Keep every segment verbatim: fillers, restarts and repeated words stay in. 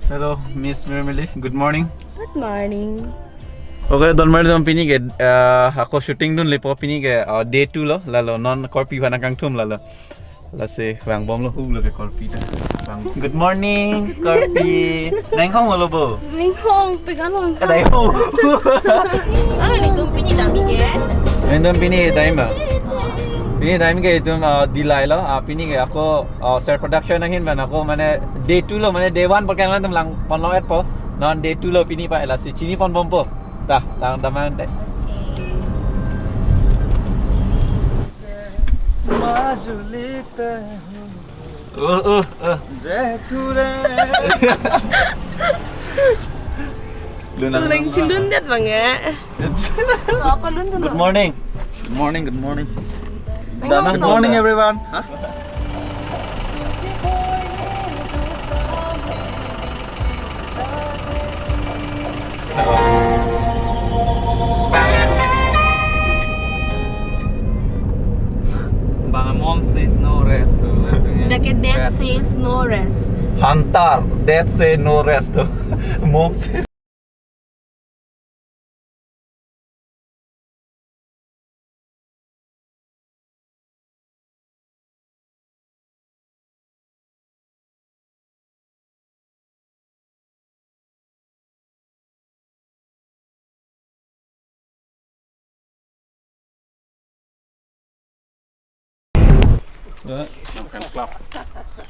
Hello, Miss Mirmili. Good morning. Good morning. Okay, don mari don pini ke, uh, ako shooting dunlepo pini ke, uh, day two lo, lalo non korpi aphan nangkangthum lalo. Lasi vangbomlo, huglo ke korpi ta. Vang-, good morning, korpi. Nang hong lo bo? Nang hong, pegan hong. Ada hong. Ah, ini tuh pini dami ke? Ini tuh pini dami ba? Pini dami ke itum, uh, Dillai lo. Ah, pini ke ako, uh, Ser Production ahin ban ako mane day two lo, mane day one pakai lang itum langponlo-etpo. Non day two lo pini pa, lasi chiniponbompo. Dah, lang damang deh. Majulite ho. Oh, oh, oh. Jai Ture. Lun nang. Leng chilun det bang ya. Apa lun tuh? Good morning. Good morning, good morning. Good morning, everyone. Hah? Bang, mom says no rest. Tuh, katanya. Dak ke death says no rest. Hunter, death say no rest. Mom say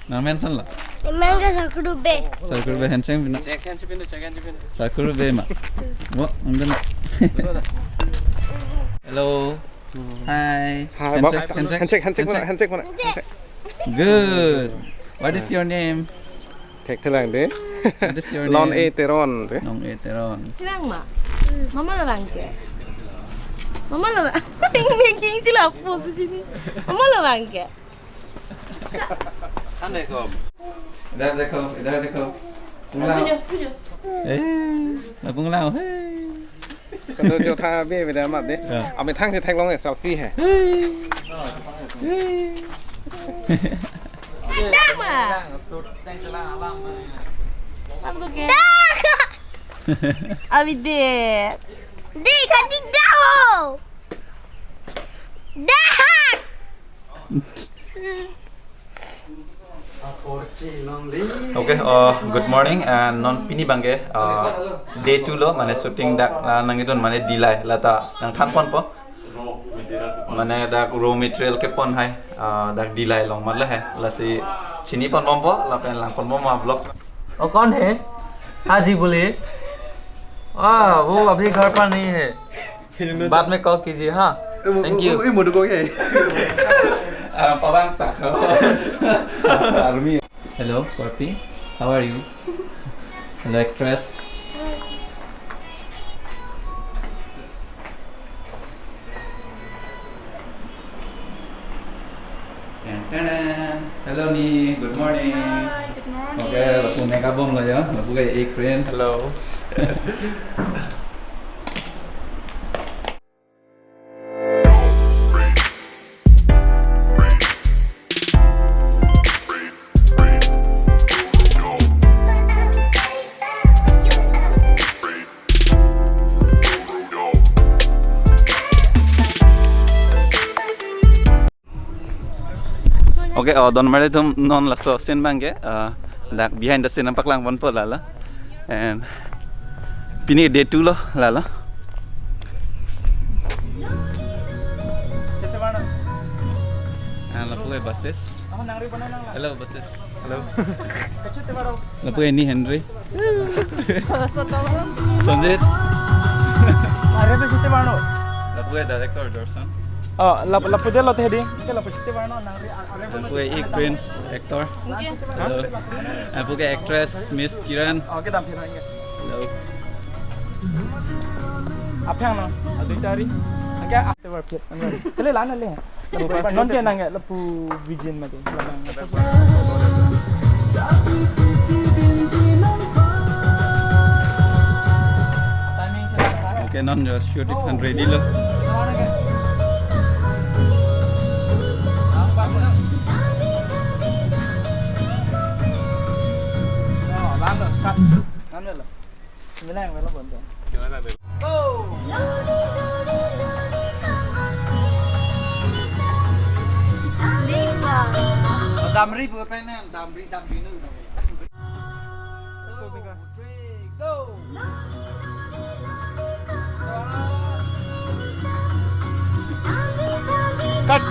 Nang mention lo? Nang ke Sakru Be. Sakru Be, handshake pina. Sakru Be ma. Wo, ang gana. Hello. Hi. Hi, handshake, handshake, handshake mana, handshake mana? Good. What is your name? Thekthelang dei. What is your name? Long A Teron dei. Long A Teron. Chilang ma? Mama la bang ke? Mama la bang? Ini king chila posisi ni. Mama la bang ke? Ande kom. Idhar dekho, idhar dekho. Pujo, pujo. Eh, lapung lao. Hey. Kado jo tha be beda mat dei. Ya. Ami thang si theklong selfie he. Hey. Hey. Ada ma? Apa ke? Abi de. Dei, kan tidak. Dah. Okay, uh, good morning, and non pini bang ke, uh, day two lo, mane shooting dak, uh, nangkedun mane Dillai lata nangthanponpo. Mane dak raw material kepon hai, uh, dak Dillai along mat le hai, lasi chiniponbompo, lapen langponbom ma vlogs. वो कौन है? हाँ जी, बोलिए। आ, वो अभी घर पर नहीं है। बाद में कॉल कीजिए, हाँ। Thank you. Eh, mo dukung ya. Ah, pabang tak. Army. Hello, Korpi. How are you? Hello, actress. Ten, ten, ten. Hello, Ni. Good morning. Hi, good morning. Okay, lapu makeup bomlo ya. Lapu ke ek friends. Hello. Okay, oh, don mari atum non laso scene bang ke, ah, dak behind the scene nangpaklangponpo lalo. And pini day two lo lalo. And lapu ke buses. Hello, buses. Hello. Lapu ke Ni Henry. Sanjit. Are pe site bano. Lapu ke director Dorson. Oh, lap-, lapu de lo te di. Ke lapu site bano nang ri, are pe. Lapu ke ik prince actor. Thank you. Hello. Lapu ke actress Miss Kiran. Oh, kedam phir nang. Hello. Aphyang no. Adui tari. Oke, after work. Kali lana le. Lapu non ke nang lapu vision mati. Okay, non jo shoot iphan ready lo. Kan melo. Bilang melo bonta. Go. Damri bu pen damri damri nu. Two, three, go. Cut.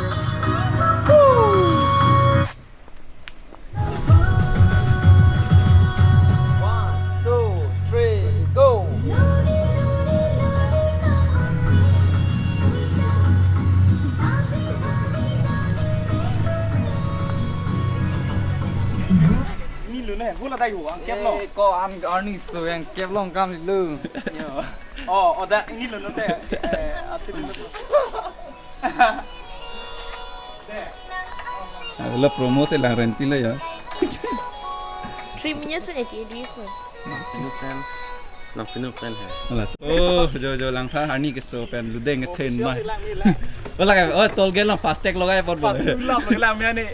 One, two, three, go. Ni lu ne, hula dai hu, ang kep lo. Eh, ko an arni so yang kep long kam lu. Yo. Oh, oh, da, ni lu nu te. Eh, ati lu nu. Lo promo si lang renti lo ya. Three minutes pen eighty rupees mo. Nang pinu pen. Nang pinu pen hai. Ala. Oh, jo jo langtha arni keso pen ludeng kethen ma. Ola ka, oh, toll gate lo, fast tag logai por bo. Lam lam ya ni.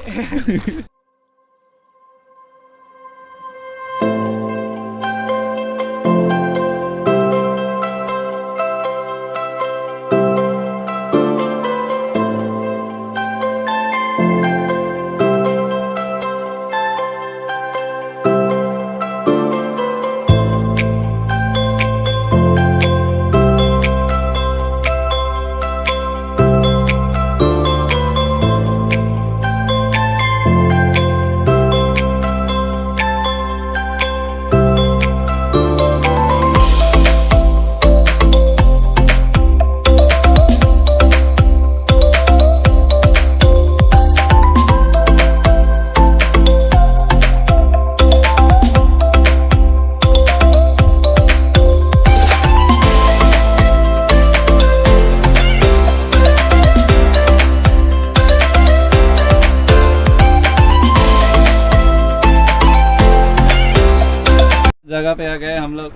जगह पे आ गए हम लोग।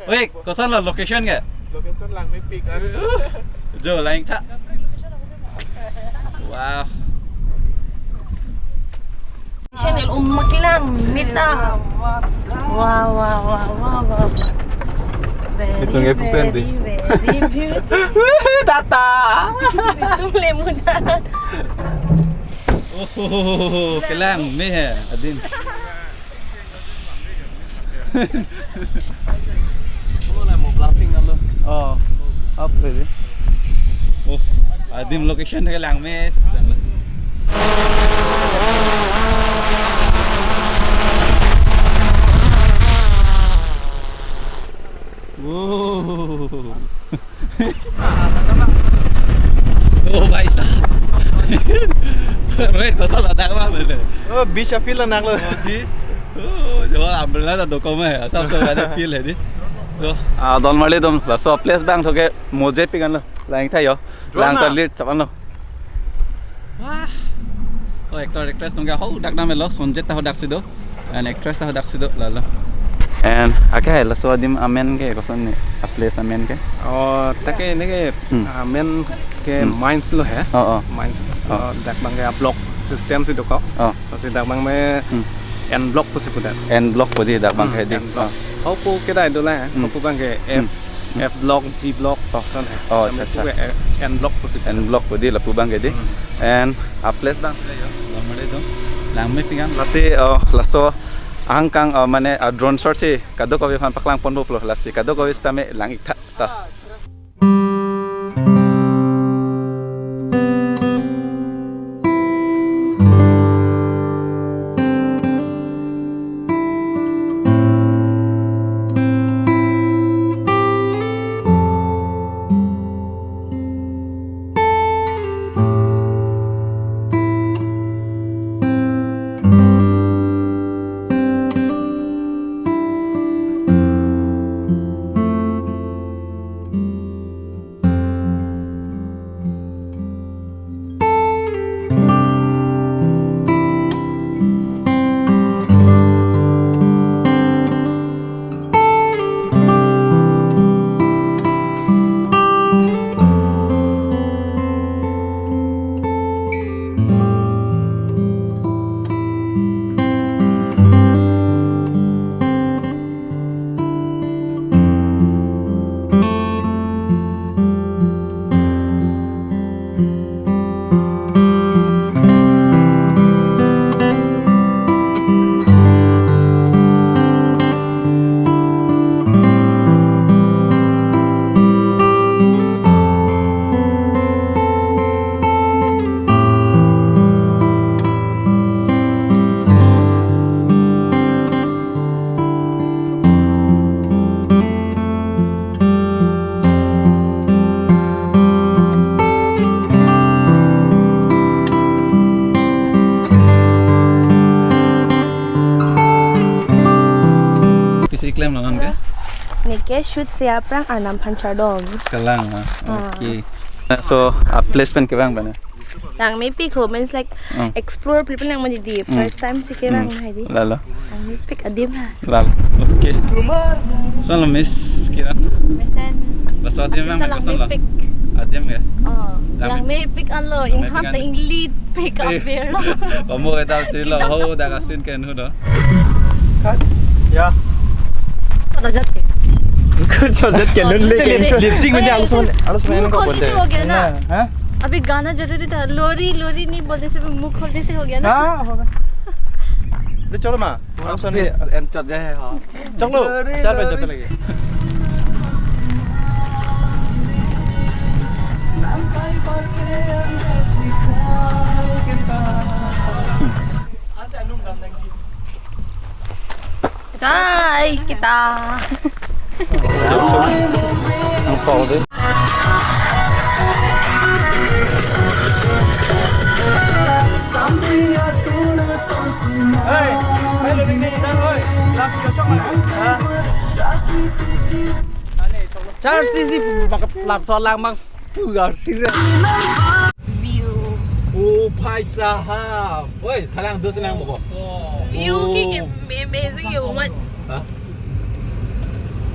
ओए, कौन सा लोकेशन है? लोकेशन लांगमे पीक। जो लाइन था। वाह। Channel um makilang mita. Wow, wow, wow, wow, wow. Very, Ito nga po, very, pwede. Very beautiful. Tata! Ito le muna. Oh, kelang me hai, adim. Oh, la mo blasting na lo. Oh, up pwede. Uff, adim location ke lang mes. Wow. Oh, भाई साहब. Rohit, kosa ladak apa bener? Oh, bisa feel anak lo. Oh, di. Oh, jo umbrella ta dokok ma hai. Sab se zyada feel hai di. So, ah, don marli dom, laso place abang thoke moje pikan lo. Lang thayo. Lang na. Tarlit chapan lo. Wah. Oh, actor, actress nungga ho dak nam lo, Sonjet ta ho dak si do. And actress ta ho dak si do, lalo. And ake hai laso adim amen ke, koson ne, a place amen ke? Oh, take ne ke, Hmm. amen ke Hmm. mines lo hai. Oh, oh. Mines. Oh. Oh, dak abang ke a block system si dokok. Oh. Lasi dak abang me Hmm. N block pusi pudet. N block pu di dak abang Hmm, ke di. N block. Oh. Hopu kedai do la, Hmm. hopu abang ke F, Hmm. F block, G block, Oh. Son hai. Oh, Kami accha, accha. Pu ke N block pusi pudet. N block pu di lapu abang ke di. Hmm. And a place abang. Lang me pikan. Lasi, oh, laso angkang, oh, mane, ah, drone shot si kadokave aphan paklang ponpo pulo, lasi kadokave sitame lang-ik tha. Ta. Si klem lo non ke? Neke shoot si aphrang Arnam aphan chardom. Kalang ma. Ah. Okay. So, a place pen kevang bana. Langmepik ho means like Hmm. explore people yang menjadi Hmm. first time si kevang Hmm. hai di. Lalo. Langmepik adim ha. Lalo. Okay. So lo Miss Kiran. Mesen. Laso adim Adim vang ta koson lo. Langmepik. Adim ke? Oh, Langme- langmepik anlo. Langmepik Inghan ta an. Inglipik Eh. Apir lo. Pamo ke tau chiri lo. Kita Ho dak asin ken hu do. Cut. Ya. Pada jat ke. Kut chojat ke nun le ke. Lip sync म्हणजे आलू समझ, आलू समझ मुंह खोलते से हो गया ना? हाँ? अभी गाना जरूरी था। लोरी, लोरी नहीं बोलते से मुंह खोलते से हो गया ना? हाँ, होगा। ले चलो माँ। आलू समझ। Yes, and चल जाए, हाँ। चलो, लोरी, चार बजे लोरी। चलते लगे। Hai, kita. Ang pa ulit. Hey, hey, Lord, kita, hoy. Love you, chong, ha? Char C C, maka laso lang mang. Pugar sira. View. Oh, bhai sahab. Oi, thalang dos lang boko. View Oh. ki, ki amazing yo, man. Ha?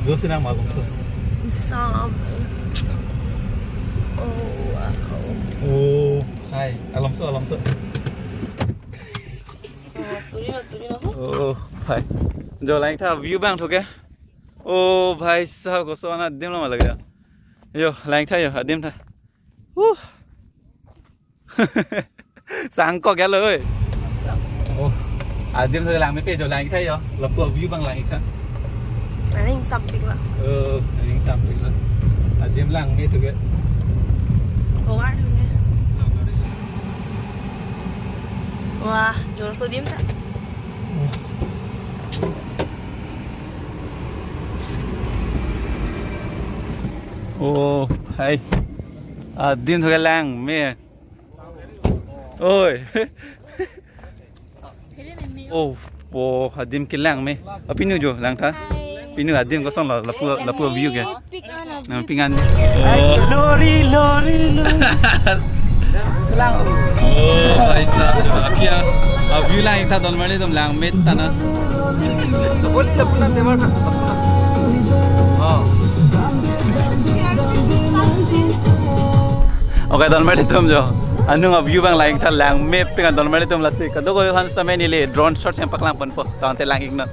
Dos lang ma boko. Sam. Oh, wow. Oh, hai. Alonso, Alonso. Oh, turi na, turi na. Oh, hai. Jo lang tha view bang thoke. Oh, bhai sahab, koson adim lo ma lagya. Yo, lang tha yo, adim tha. Huh. Sangkok ya lo, oi. Oh, adim sa lang mepe jo lang tha yo. Lapu view bang lang tha. Aning sampik la. Oh, aning sampik la. Adim langme tu ke. Kowar tu ke. Wah, jor so dim ta. Oh, hai. Adim thoke langme. Oi. Oh, oh, adim ke langme. Apinu jo lang tha. Pinu adim koson lo, lapu, lapu view ke. Nang pingan. Oh. Lori, lori, lori. Oh, bhai sahab, api a, a view lang tha don mali dom langme ta na. Boleh, tak pernah, saya mana? Tak pernah. Oh. Okay, don mali dom jo. Anung a view bang lang tha langme ping don mali dom lasi. Kadokave aphan sitame neli drone shot yang paklang ponpo. Tangte lang ik non.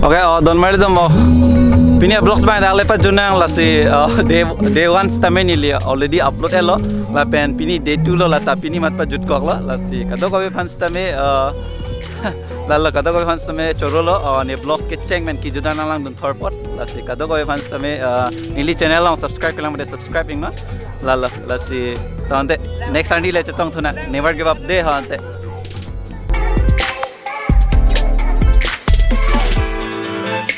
Okay, oh, don mali dom, oh. Pini vlogs bang dak le pajut nang lasi, oh, day, day one sitame neli already upload lo. Lapen pini day two lo, lata pini mat pajutkok lo lasi. Kadokave aphan sitame, oh, lalo kadokave aphan sitame choro lo, oh, ne vlogs kecheng pen kejut nang langdun thor apot. Lasi kadokave aphan sitame, oh, neli channel along subscribe kelang mate subscribe ik non. Lalo, lasi tangte next arni le chetong thu nang, never give up de ho ante.